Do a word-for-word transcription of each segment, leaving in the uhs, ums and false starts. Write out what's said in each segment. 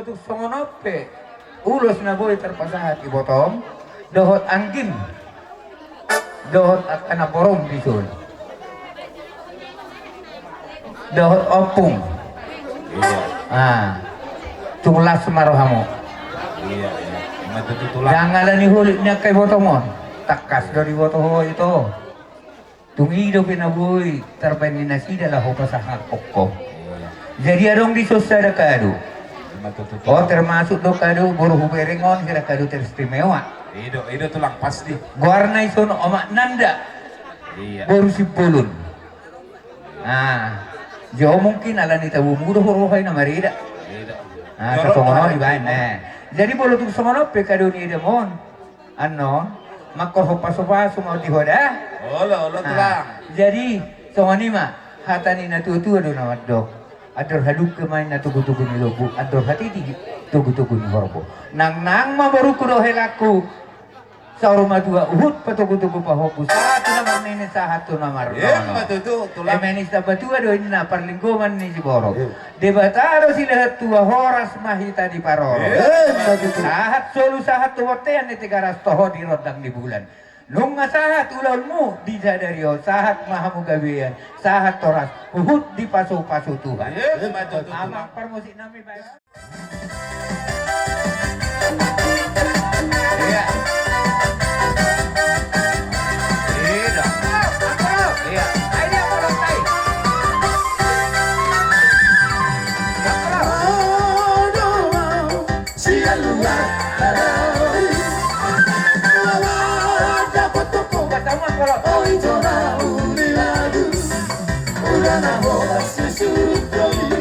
Tung songon on pe ulos na boi tarpasahat ibotom dohot anggim dohot angka na borom dison dohot ompung. Iya. Ah, tung las ma rohamu. Iya, iya. Ima tutu tulang. Ndang ala ni holit ni angka ibotom on, tangkas do diboto ho ito. Tung i dope na boi tarbaen ni nasida laho pasahathon ho. Iya. Jadi adong dison sada kado. Ima tutu tulang. Oh, termasuk do kado boru hubereng on, hira kado teristimewa. I do, i do tulang pasti. Goarna ison Omak Nanda. Iya. Boru Simbolon. Ah, jo mungkin ala ni tabumu do ho roha i na marida. Iya. Ah, songon on dibaen, eh. Jadi molo tung songon on pe kado ni edamon annon, mangkorhon pasupasu ma on di ho da. Olo, olo, ah, tulang. Jadi songon i ma, hata ni na tuatua do na mandok: Andor hadungka ma inna togutogu ni lombu, andor hatiti togutogu ni horbo. Nangnang ma borungku dohot helangku, saur matua huhut patogutogu pahompu, sahat tu na marnini, sahat tu na marnono. Ima tutu, tulang. Eme ni Sitabatua do inna parlinggoman ni siborok. Iya. Debata do silehan tua, horas ma hita diparorot. Ima tutu. Sahat solu, sahat tu bontean ni Tigaras, toho di rondang ni bulan. Nunga sahat ulaonmu di sadari on, sahat ma hamu gabean, sahat horas, huhut dipasupasu Tuhan. Ima tutu, tulang. Amang parmusik nami baen. Iya. Iya. Iya. Ayo, dia mau lontai. Sian luat. Oi, jona uli ladu. Uda na horas si surut doi.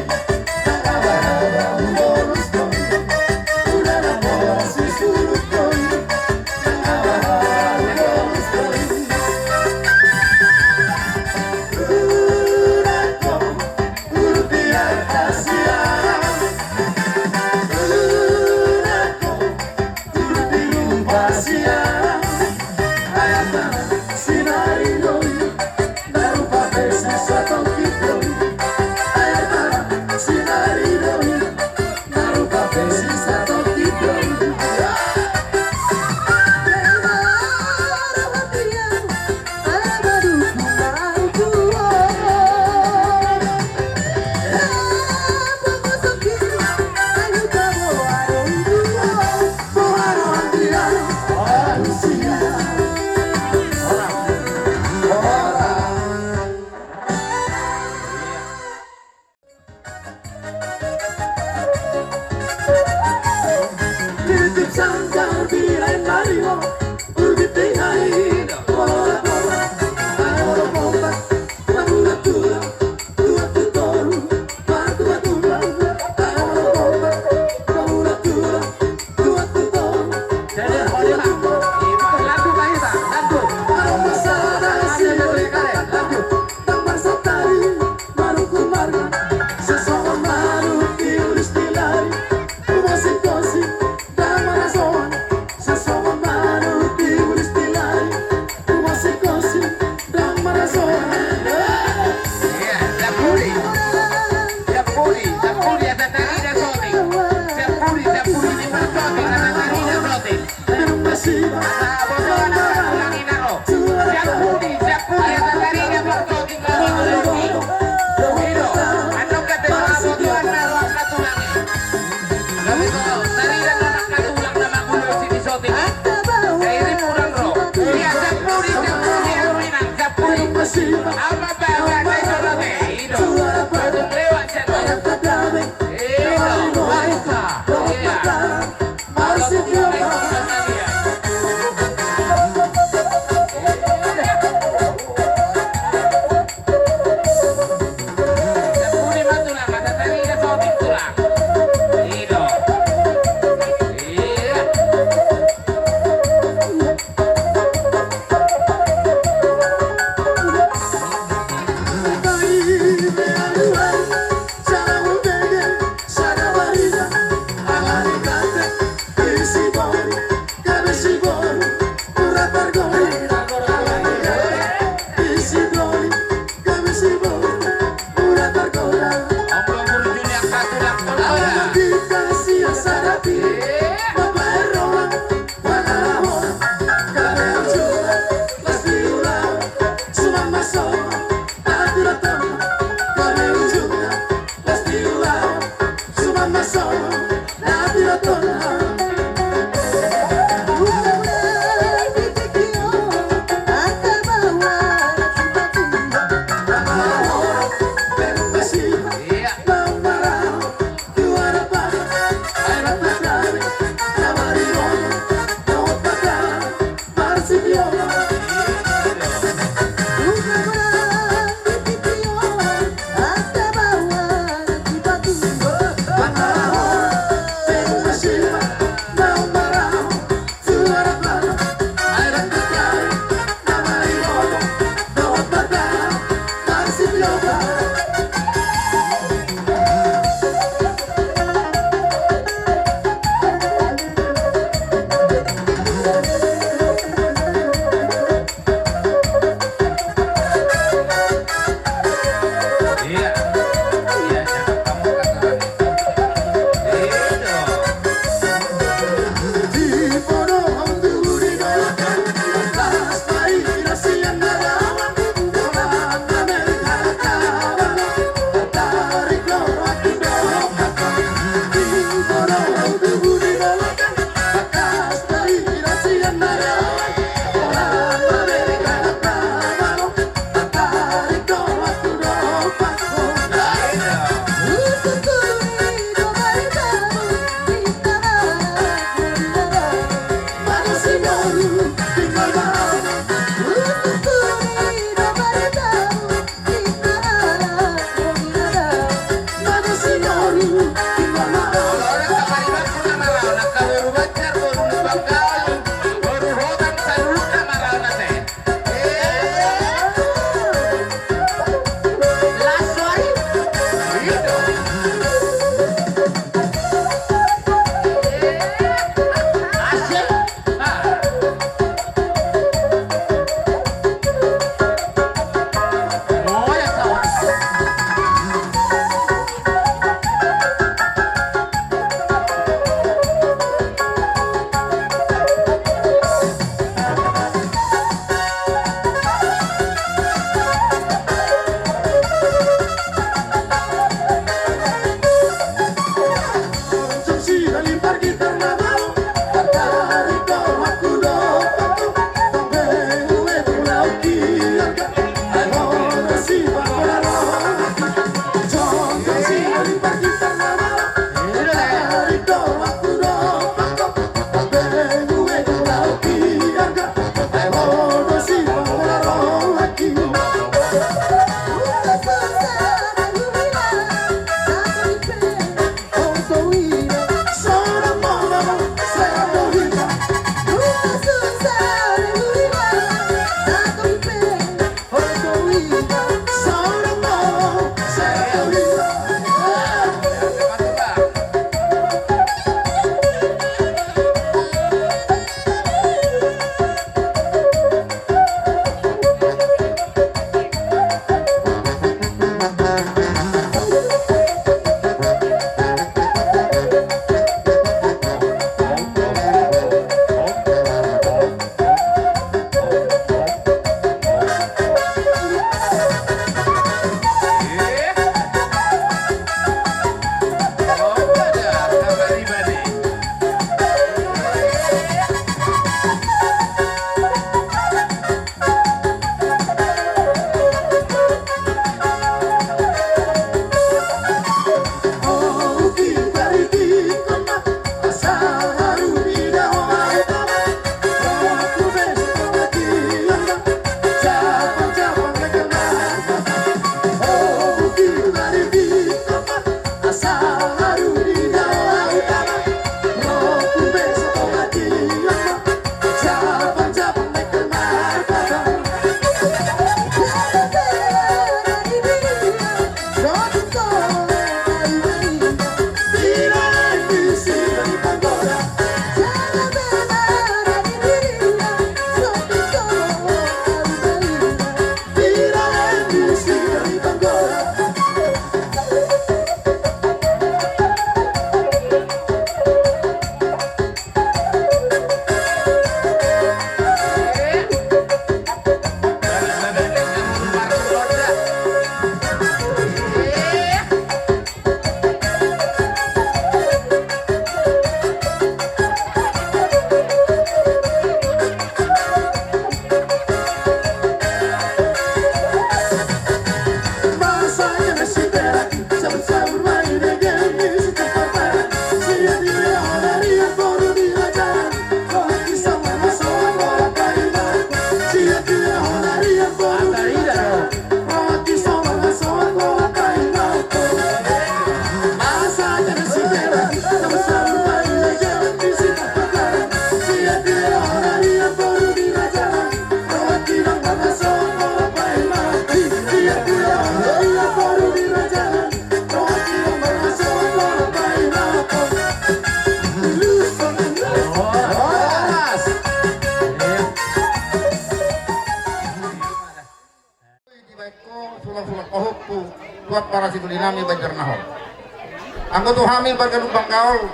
Anggo tu hami marga Lumban Gaol,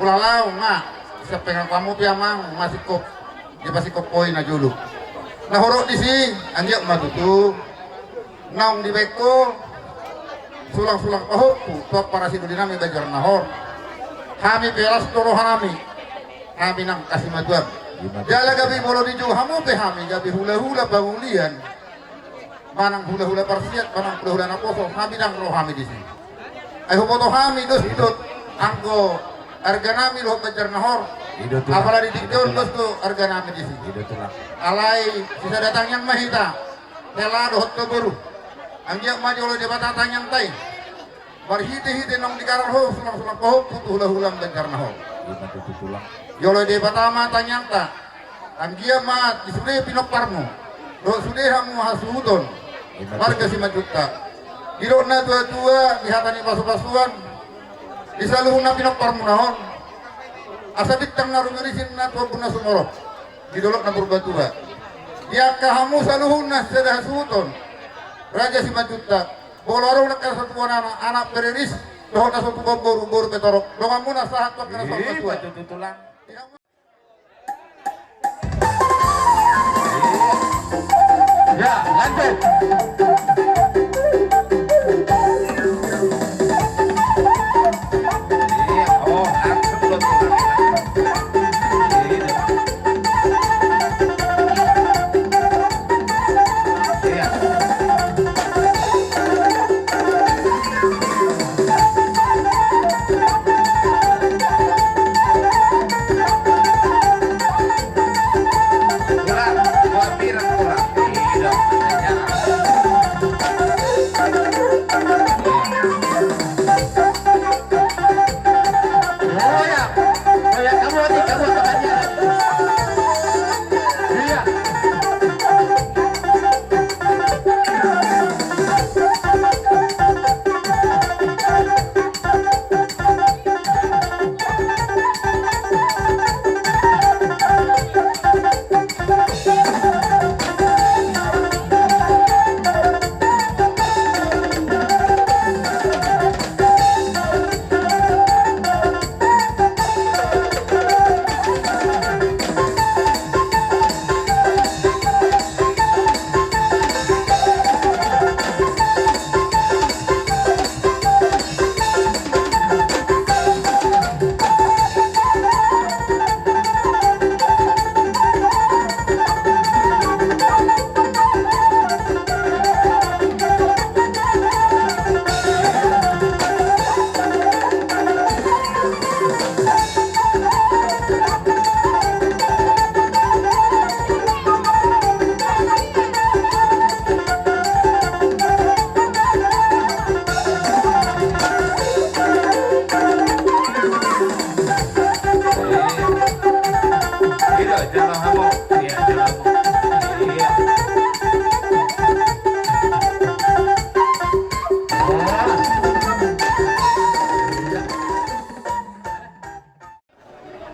ulaon ma, sian pengakuanmu pe amang, masingkop, dipasingkop ho i na jolo. Na huruk disi, anggiat ma tutu naung dibaen ho sulang-sulang pahompu tu ampara sidoli nami Banjar Nahor. Hami pe las do roha nami, hami nang hasimatuan. Jala gabe molo dijou hamu pe hami gabe hula-hula pangulian, manang hula-hula parsiat, manang hula-hula naposo, hami dang ro hami disi. Ai huboto hami dos do anggo arga nami dohot Banjar Nahor. Apala di tingki on dos do arga nami disi. Alai sisada tangiang ma hita. Hela dohot tu boru. Anggiat ma dioloi Debata tangiangta i. Marhite-hite naung digarar ho sulang-sulang pahompu tu hula-hula Banjar Nahor. Dioloi Debata ma tangiangta. Anggiat ma di sude pinomparmu dohot sude hamu hasuhuton marga Simanjuntak. Didok na tua-tua di hata ni pasu-pasuan, di saluhutna pinomparmuna on, asa bintang na rumiris ninna tu ombun na sumorop di dolok na Purbatua. Di angka hamu saluhutna sada hasuhuton Raja Simanjuntak, molo adong na angka na so tubu anak, anak pe riris, dohot na so tubu boru, boru pe torop. Donganmuna sahat tu angka na so tubu. Ya, lanjut. Iya, oh, langsung lo tuh. Iya.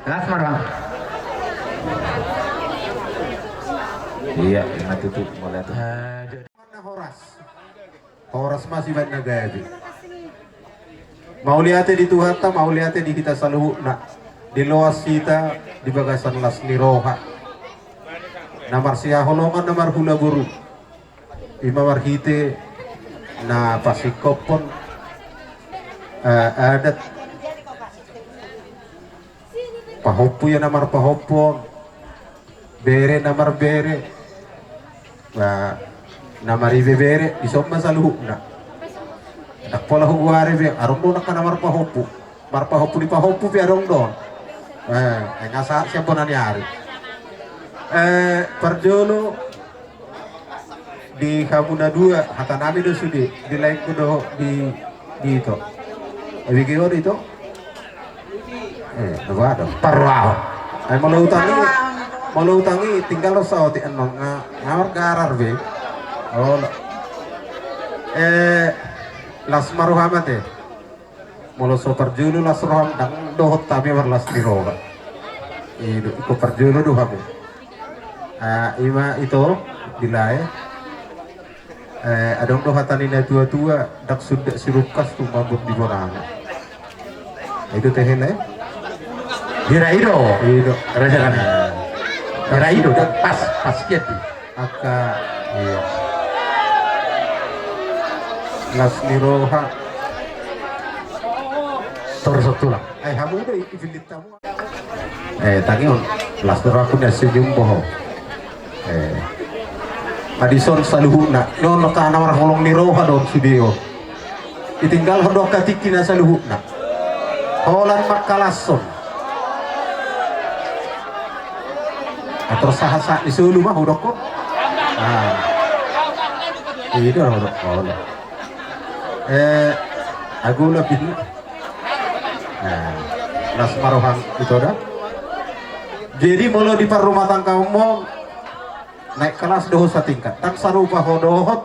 Las ma roham. Iya, ima tutu, mauliate. Horas. Horas ma sibaen na gabe. Mauliate di Tuhanta, mauliate di hita saluhutna. Diloas hita di bagasan las ni roha. Na marsihaholongan, na marhula boru. Ima marhite na pasingkophon, eh, adat. Pahompu ia na marpahompu on, bere na marbere, ba, na maribebere, dison ma saluhutna. Ndang pola hugoari be, adong do angka na marpahompu. Marpahompu ni pahompu pe adong do. Eh, nga sahat sian bona ni ari. Eh, parjolo, di hamu na dua, hata nami do sude, di laengku dohot di, di ito. Abege on ito? Eh, dua do. Parrohahon. Eh, molo utang i, molo utang i, tinggal do saotik annon, nga, nga margarar be. Oh, eh, las ma roham ate. Molo so parjolo las roham, ndang dohot hami marlas ni roha. I do, ingkon parjolo do hami. Ah, ima ito, di lae. Eh, adong do hata ni na tua-tua, ndang sundat sirungkas tumambun di bonana. Itu tehena ya. Hira ido, ido. Raja kami. Hira ido, dan pas, pas kian di. Angka, iya. Las ni roha. Tor so tulang. Eh, hamu do i, i fillit hamu. Eh, tangion. Las ni roha ku na senyum boho. Eh. Madison saluhutna. Non angka na marholong ni roha don sude on. Ditinggalhon do angka tingkina saluhutna. Holan mangkalashon. Ator sahat-sahat ni solu ma hudok ho. Ah. Ido hudok ho. Eh, agu lebih. Nah, las ma roham ito da. Jadi molo di parrumatanggaonmu naik kelas do ho satingkat. Ndang sarupa ho dohot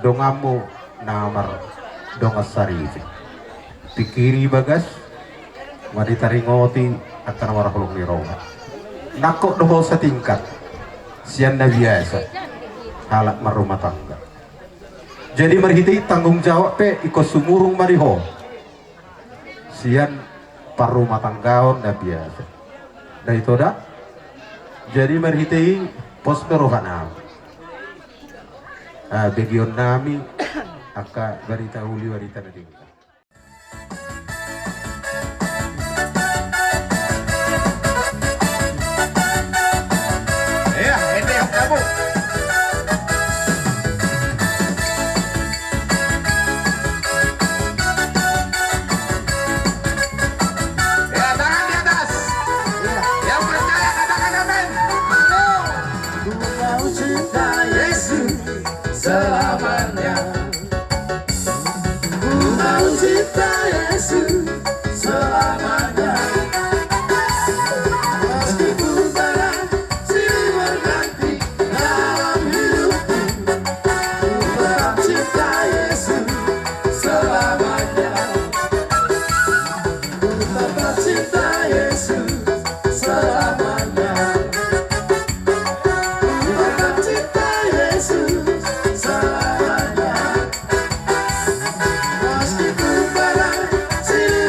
donganmu na mardongan saripe. Pingkiri bagas, ma ditaringoti angka na marholong ni roha. Nangkok do ho satingkat sian na biasa halak marrumah tangga. Jadi marhite i tanggung jawab pe ingkon sumurung ma di ho. Sian parrumatanggaon na biasa. Ndang ito da. Jadi marhite i pos pe rohanami. Ah, begeonnami angka barita uli, barita na denggan. Iya, ende hok kamu. Ya, tangan di atas. Yang percaya katakan amin. Ku mau cinta Yesus selamanya. Ku mau cinta Yesus selamanya. Meskipun badai silih berganti dalam hidupku, ku tetap cinta Yesus selamanya. Ku tetap cinta Yesus selamanya. Ku tetap cinta Yesus selamanya. Meskipun badai silih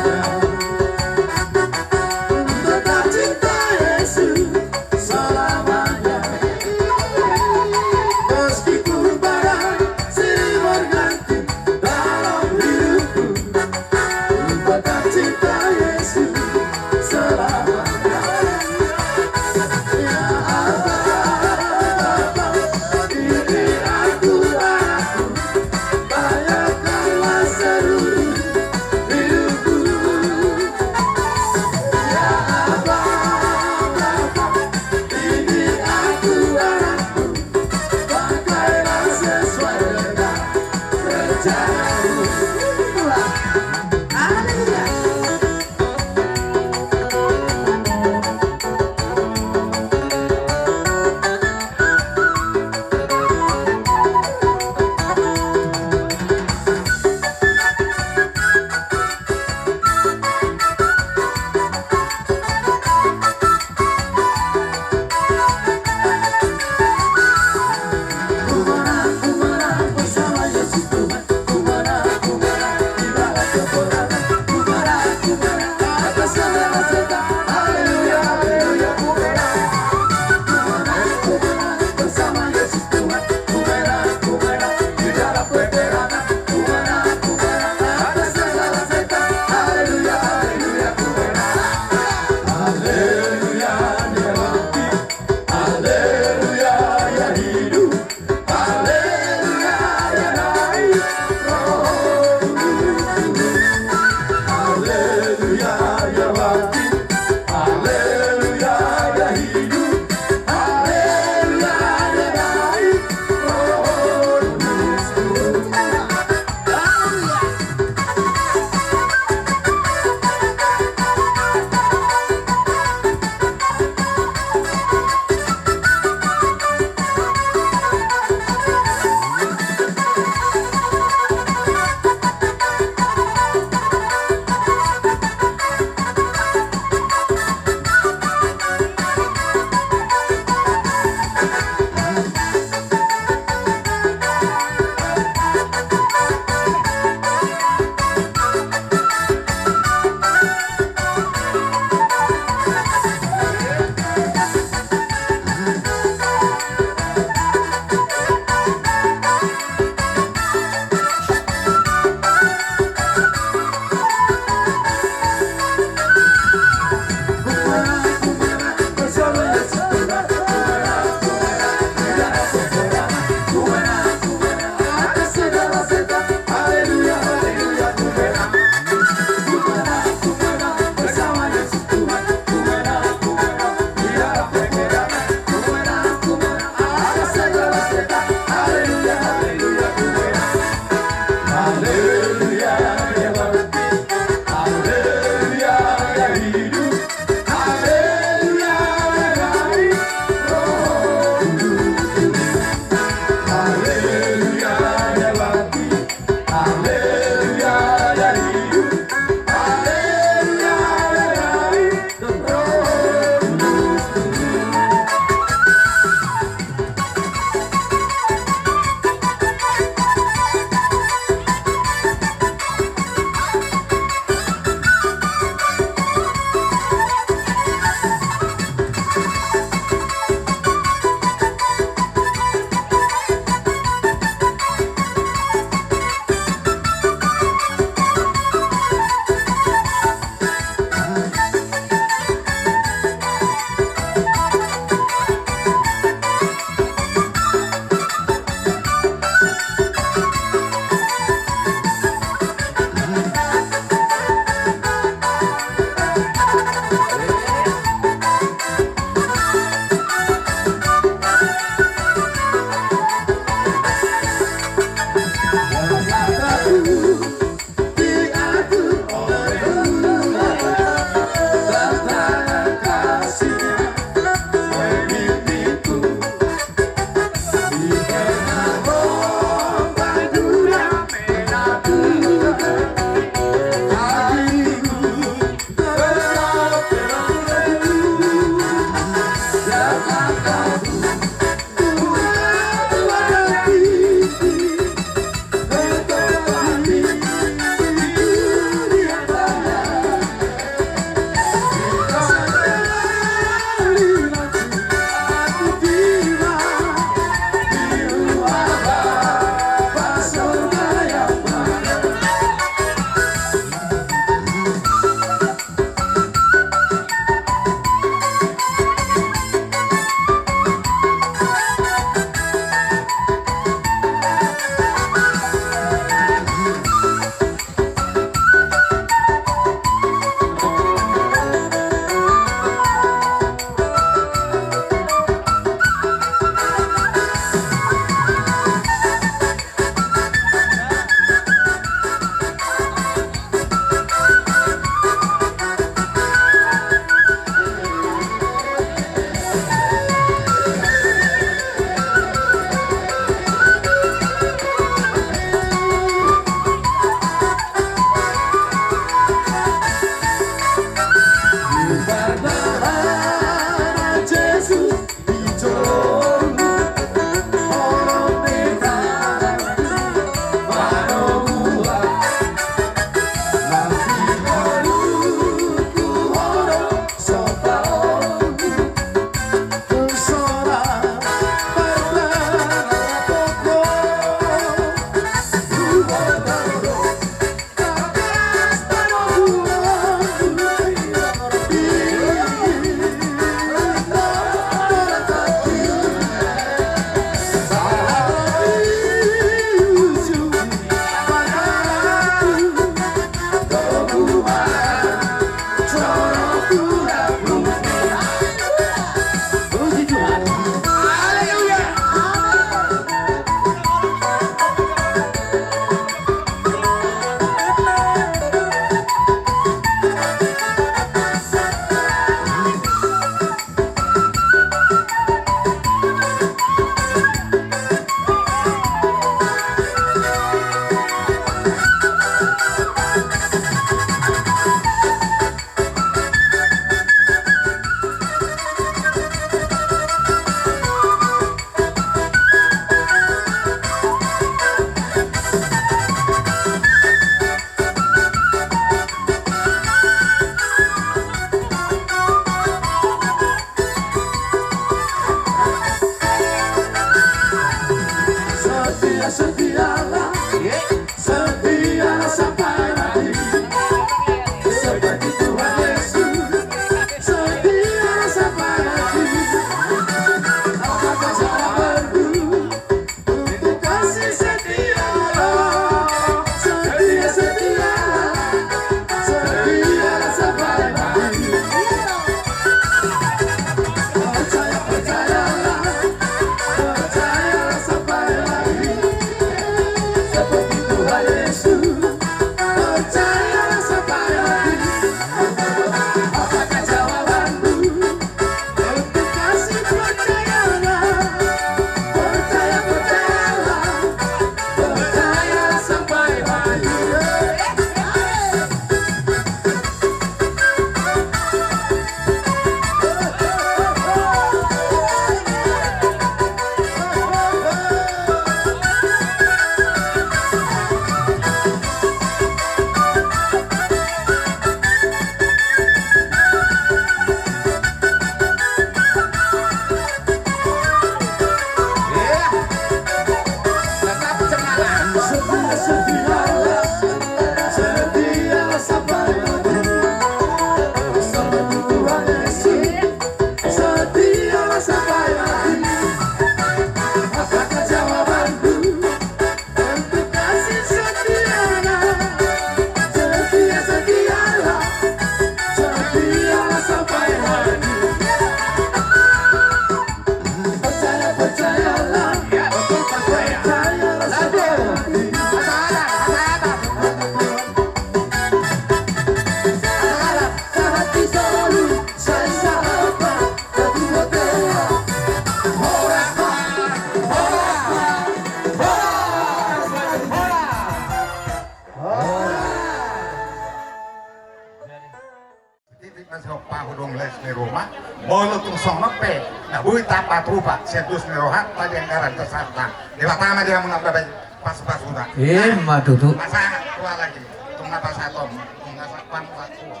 Sian pahu dong les ni ruma. Molo tung songon on pe na boi tapatupa sian dos ni rohanta di anggaran dasarta. Debata ma di hamu na mambahen pasupasuta. Ima tutu. Pasahat tu halak i. Tung na pasahat on. Tung na sapan pasahat.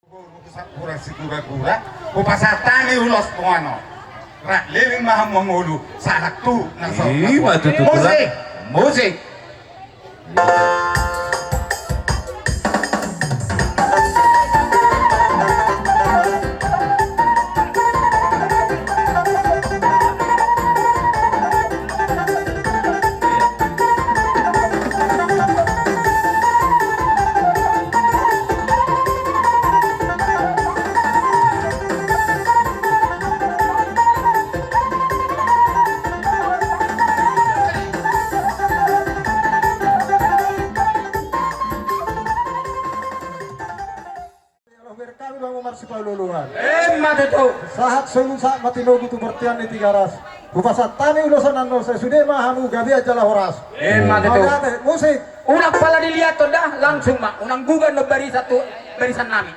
Boru sampura siguragura. Hupasahat hami ulos bongan on. Rap leleng ma hamu mangolu sahat tu na saur matua. Ima tutu. Musik. Musik. Ima tutu. Sahat solu sahat ma tinogu tu bontean ni Tigaras. Hupasahat hami ulos annon, sai sude ma hamu gabe jala horas. Ima tutu. Mauliate. Musik. Unang pala diliathon da, langsung ma. Unang gugan do barisan tu barisan nami.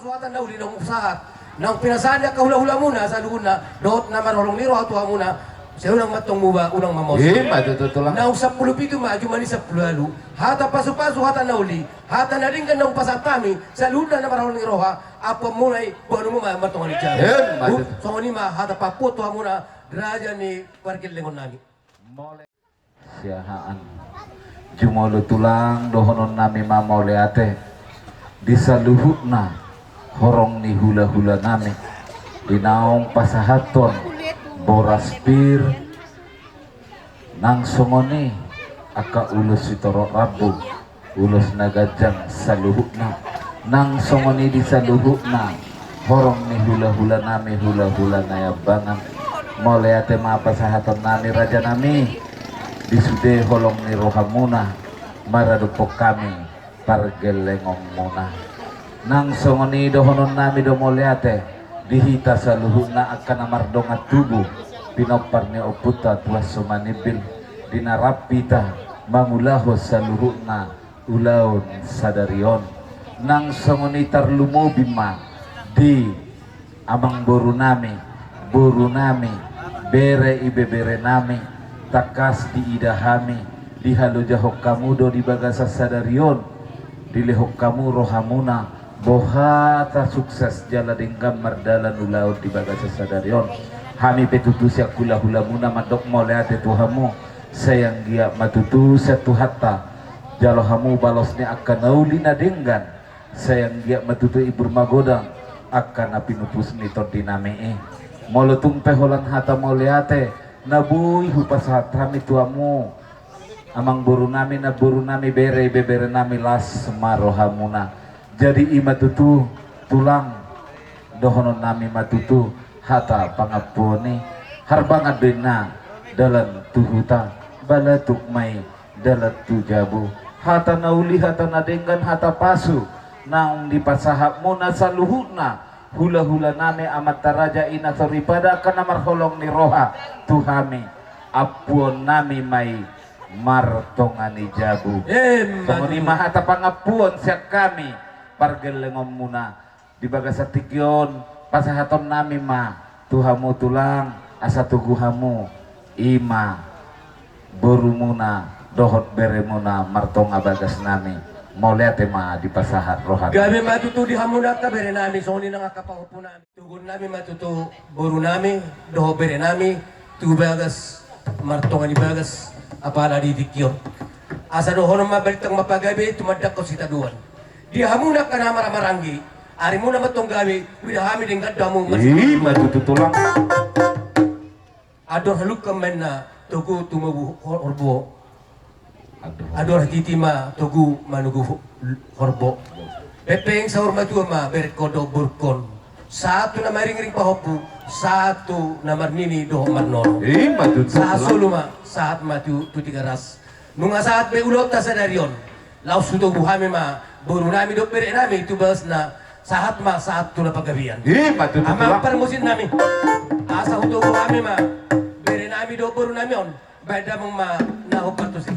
Hata na uli naung sahat, naung pinasahat ni angka hulahulamuna saluhutna, dohot na marholong ni roha tu hamuna, sai unang ma antong muba, unang ma mauas. Ima tutu, Tulang. Naung sampulu pitu ma jumadi sampulu ualu. Hata pasupasu, hata na uli, hata na denggan naung pasahat hami, saluhutna na marholong ni roha, ampuanmuna i, boanonmu ma martonga ni jabu. Ima tutu. Songon i ma hata pamampuon tu hamuna, raja ni pargellengon nami. Mauliate. Siahaan. Jumolo, Tulang, dohonon nami ma mauliate di saluhutna horong ni hulahula nami, di naung pasahathon boras pir, nang songon i angka ulos sitorop rambu, ulos na ganjang saluhutna, nang songon i di saluhutna horong ni hulahula nami, hulahula Nainggolan. Mauliate ma pasahaton nami, raja nami, di sude holong ni rohamuna maradophon hami pargellengonmuna. Nang songon i dohonon nami do mauliate di hita saluhutna angka na mardongan tubu, pinompar ni ompunta Tuan Somanimbil, di na rap hita mangulahon saluhutna ulaon sadari on. Nang songon i tarlumobi ma di amangboru nami, boru nami, bere ibebere nami, tangkas diida hami, dihalojahon hamu do di bagasan sadari on, dilehon hamu rohamuna, boha hata sukses jala denggan mardalan ulaon di bagasan sadari on. Hami pe tutu sian hulahulamuna mandok mauliate tu hamu, sai anggiat ma tutu sian Tuhanta jalo hamu balos ni angka na uli na denggan, sai anggiat ma tutu ibur magodang angka na pinupus ni tondi nami i. Molo tung pe holan hata mauliate na boi hupasahat hami tu hamu, amangboru nami, namboru nami, bere ibebere nami, las ma rohamuna. Jadi ima tutu, Tulang, dohonon nami ma tutu hata pangampuon i. Harbangan do inna dalan tu huta, balatuk ma i dalan tu jabu. Hata na uli, hata na denggan, hata pasu naung dipasahatmuna saluhutna hulahula nami, amanta raja, ina soripada, angka na marholong ni roha tu hami, ampuon nami ma i martonga ni jabu. Ima tutu. Songon i ma hata pangampuon sian hami pargellengonmuna. Di bagasan tingki on pasahaton nami ma tu hamu, Tulang, asa togu hamu, ima borumuna dohot beremuna martonga bagas nami. Mauliate ma dipasahat roha. Gabe ma tutu di hamuna angka bere nami, songon i nang angka pahompu nami. Toguon nami ma tutu boru nami dohot bere nami tu bagas martonga ni bagas, apala di tingki on. Asa dohonon ma balintang ma pagabe, tumandangkon sitadoan. Di hamuna angka na marhahamaranggi, arimuna ma antong gabe, huida hami denggan do hamu. Ima tutu, Tulang. Andor halumpang ma inna togu tumabu hor-, horbo. Andor. Andor hatiti ma togu manogu ho-, horbo. Pengpeng saur matua ma berengkon dohot borungkon. Sahat tu na maringiring pahompu, sahat tu na marnini dohot marnono. Ima tutu, Tulang. Sahat solu ma, sahat ma tu, tu Tigaras. Nunga sahat be ulaonta sadari on. Laos hutogu hami ma boru nami dohot bere nami tu bagasna, sahat ma sahat tu na pagabean. Ima tutu, Tulang. Amang parmusiknami, asa hutogu hami ma bere nami dohot boru nami on, baen damang ma na hombar tusi.